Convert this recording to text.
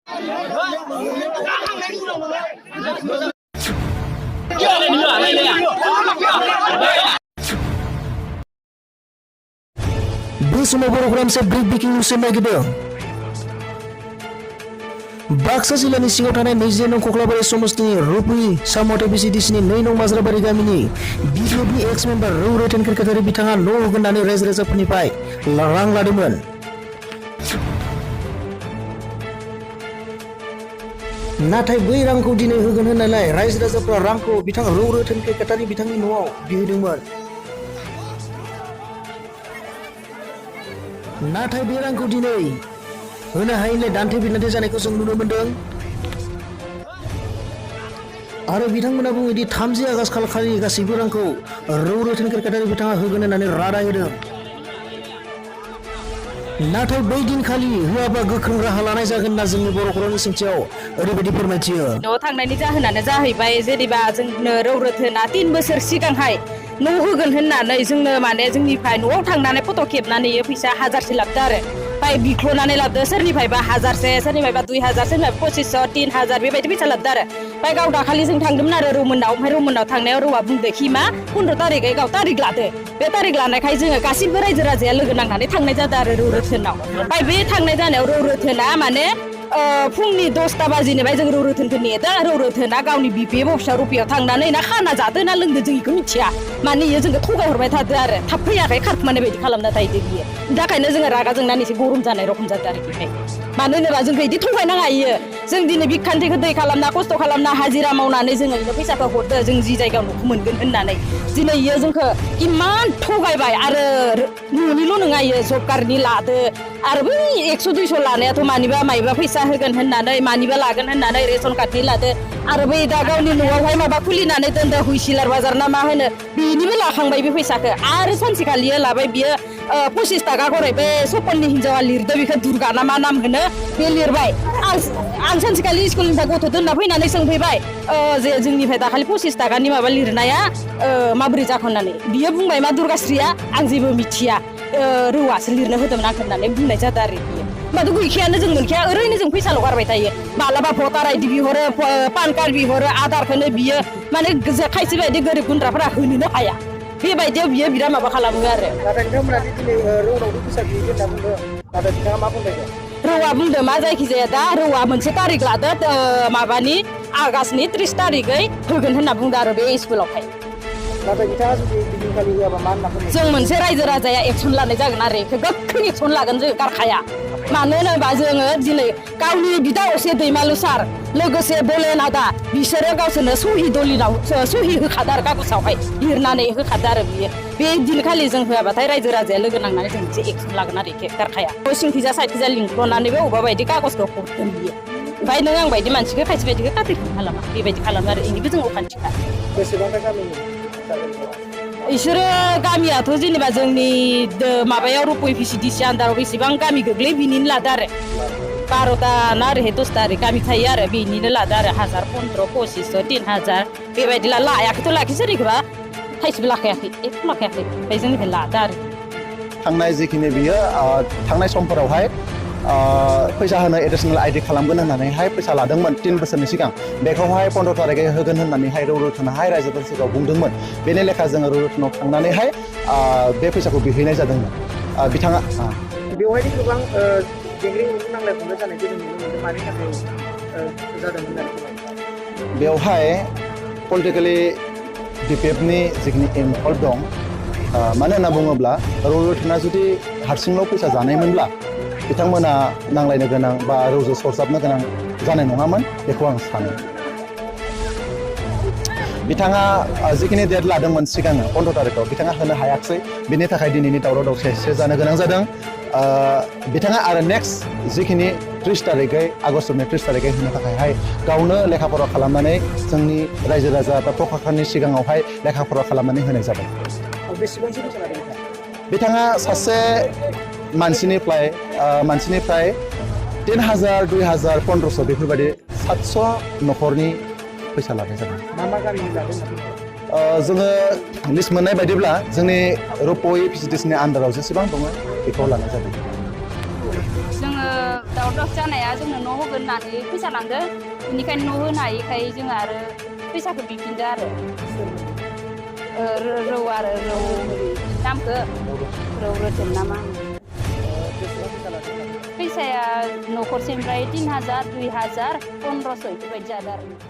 बे समाव बर'फोरा मोनसे ब्रेकिं निउस नागिरदों। बाक्सा जिल्लानि सिङाव थानाय 20 नं कक्लाबारि समस्तिनि रुपी साम'टे बिसिडिसिनि 2 नं माज्राबारि गामिनि बिडिएफनि एक्स मेम्बार रौ रतन क्रिकेटारि बिथाङा न' होगोन होननानै रायजो राजाफोरनिफ्राय रां लादोंमोन। नाथाय बै रांखौ दिनै होगोन होननायलाय रायजो राजाफोरा रांखौ बिथां रौ रतन क्रिकेटारि बिथांनि न'आव बिहैदोंमोन। नाथाय बे रांखौ दिनै होनो हायैलाय दान्थे बिदान्थे जानायखौ जों नुनो मोनदों आरो बिथांमोना बुङोदि 30 आगस्ट खालि गासैबो रांखौ रौ रतन क्रिकेटारि बिथाङा होगोन होननानै रादाय होदों। नाथाय बै दिनखालि होआबा गोख्रों राहा लानाय जागोन होनना जोंनि बर' खौरांनि सोंथियाव ओरैबायदि फोरमायथियो। न'आव थांनायनि जाहोनानो जाहैबाय जेनेबा जोंनो रौ रतना 3 बोसोर सिगांहाय न' होगोन होननानै जोंनो माने जोंनिफ्राय न'आव थांनानै फट' खेबनानै फैसा 1000 लाबदो आरो ओमफ्राय बिख्ल'नानै लाबदो सोरनिफ्रायबा 1000 सोरनिफ्रायबा 2000 सोरनिफ्राय 2500 3000 बेबायदि फैसा लाबदो आरो ओमफ्राय गाव दाखालि जों थांदोंमोन आरो रौमोननाव ओमफ्राय रौमोननाव थांनायाव रौआ बुंदो खिमा 15 तारिखै गाव तारिख लादो बे तारिख लानायखाय जोङो गासिबो रायजो राजाया लोगो नांनानै थांनाय जादों आरो रौ रतनाव ओमफ्राय बे थांनाय जानायाव रौ रतना माने फुंनि 10ता बाजिनिफ्राय जों रौ रतनखौ नेदो रौ रतना गावनि बिपि बक्सा रुपियाव थांनानै ना खाना जादो ना लोंदो जों बेखौ मिथिया माने इयो जोंखौ थगाय हरबाय थादो आरो थाब फैयाखै खारखुमानाय बायदि खालामना थाहैदो बियो बिनि थाखायनो जोङो रागा जोंनानै एसे गरम जानाय रखम जादों आरो बेहाय मानो होनोबा जोंखौ बिदि थगायनाङा इयो जों दिनै बिखान्थिखौ दै खालामना खस्थ' खालामना हाजिरा मावनानै जोङो इनो फैसाखौ हरदो जों जि जायगायाव न'खौ मोनगोन होननानै दिनै इयो जोंखौ इमान थगायबाय आरो न'निल' नङा इयो जब कार्डनि लादो आरो बै 100-200 लानायाथ' मानिबा माइबा फैसा होगोन होननानै मानिबा लागोन होननानै रेसन कार्डनि लादो आरो बै दा गावनि न'आवहाय माबा खुलिनानै दोनदो हुइसिलार बाजार ना मा होनो बेनिबो लाखांबाय बे फैसाखौ आरो सानसेखालि लाबाय बियो 25 ताका खरै बे सपननि हिन्जावा लिरदो बेखौ दुर्गा ना मा नाम होनो बे लिरबाय आं सानसेखालि स्कुलनिफ्राय गथ' दोनना फैनानै सोंफैबाय जे जोंनिफ्राय दाखालि 25 ताकानि माबा लिरनाया माबोरै जाखो होननानै बियो बुंबाय मा दुर्गाश्रीया आं जेबो मिथिया रौआसो लिरनो होदोंमोन आंखौ होननानै बुंनाय जादों आरो बियो होमबाथ' गैखायानो जों मोनखाया ओरैनो जों फैसाल' गारबाय थायो मालाबा भटार आइडि बिहरो पान कार्ड बिहरो आधारखौनो बियो माने खायसे बायदि गोरिब गुन्द्राफोरा होनोनो हाया बेबायदियाव बियो बिराद माबा खालामो आरो नाथाय नोंथांमोना दिनै रौनावबो फैसा बिहैगोन होनना बुंदों नाथाय बिथाङा मा बुंदों? रौआ बुंदों मा जायखिजाया दा रौआ मोनसे तारिख लादो माबानि आगष्टनि 30 तारिखै होगोन होनना बुंदों आरो बे स्कुलावहाय नाथाय बिथाङा जुदि बिदिनखालि होआबा मा होनना बुंदों? जों मोनसे रायजो राजाया एक्सन लानाय जागोन आरो बेखौ गोख्रों एक्सन लागोन जों गारखाया मानो होनोबा जोङो दिनै गावनि बिदा असे दैमालु सार लोगोसे बलेन आदा बिसोरो गावसोरनो सहि दलिनाव सहि होखादो आरो कागजावहाय लिरनानै होखादो आरो बियो बे दिनखालि जों होआबाथाय रायजो राजाया लोगो नांनानै जों मोनसे एक्सन लागोन आरो बेखौ गारखाया सिंखिजा साइडखिजा लिंख्ल'नानैबो अबेबा बायदि कागजखौ हरगोन बियो ओमफ्राय नों आं बायदि मानसिखौ खायसे बायदिखौ काटिं खालामा बेबायदि खालामो आरो बेनिबो जों अखान्थिखा बेसेबांथा गामिनि इसोरो गामियाथ' जेनेबा जोंनि माबायाव रुपै भिसिडिसि आन्दाराव बेसेबां गामि गोग्लैयो बिनिनो लादो आरो 12ता ना ओरैहाय 10ता ओरै गामि थायो आरो बेनिनो लादो आरो 1000 15 2500 3000 बेबायदि लायाखैथ' लाखि सोरनिखौबा थाइसेबो लाखायाखै एख' लाखायाखै ओमफ्राय जोंनिफ्राय लादो आरो थांनाय जिखिनि बियो थांनाय समफोरावहाय फैसा होनो एडिसनेल आइडि खालामगोन होननानैहाय फैसा लादोंमोन 3 बोसोरनि सिगां बेखौहाय 15 तारिखै होगोन होननानैहाय रौ रतनाहाय रायजोफोर सिगाङाव बुंदोंमोन बेनि लेखा जोङो रौ रतनाव थांनानैहाय बे फैसाखौ बिहैनाय जादोंमोन बिथाङा बेवहायनो गोबां गेंग्रि नांलाय खमलाय जानायखौ जों नुनो मोनदों मानि थाखाय जादोंमोन होननानै बेवहाय पलिटिकेलि डिपेटनि जिखिनि इनभल्भ दं मानो होनना बुङोब्ला रौ रतना जुदि हारसिंल' फैसा जानायमोनब्ला बिथांमोना नांलायनो गोनां बा रौजों सरजाबनो गोनां जानाय नङामोन बेखौ आं सानो बिथाङा जिखिनि डेट लादोंमोन सिगाङो 15 तारिखआव बिथाङा होनो हायाखिसै बिनि थाखाय दिनैनि दावराव दावसि एसे जानो गोनां जादों बिथाङा आरो नेक्स्ट जिखिनि 30 तारिखै आगष्टनि 30 तारिखै होनो थाखायहाय गावनो लेखा फरा खालामनानै जोंनि रायजो राजा बा प्रशासननि सिगाङावहाय लेखा फरा खालामनानै होनाय जाबाय बेसेबांसो फैसा लादों बिथाङा सासे मानसिनिफ्राय 3000 2000 1500 बेफोरबायदि 700 न'खरनि फैसा लानाय जादों मा गामिनि लादों जोङो लिस्ट मोननाय बायदिब्ला जोंनि रुपै भिसिडिसिनि आन्दाराव जेसेबां दङ बेखौ लानाय जादों जोङो लस जानाया जोंनो न' होगोन होननानै फैसा लांदो बेनिखायनो न' होनो हायिखाय जों आरो फैसाखौ बिफिनदो आरो रौ आरो रौ दामखौ रौ रोथोन नामा फैसाया न'खरसेनिफ्राय 3000 2000 1500 बेफोरबायदि जादों आरो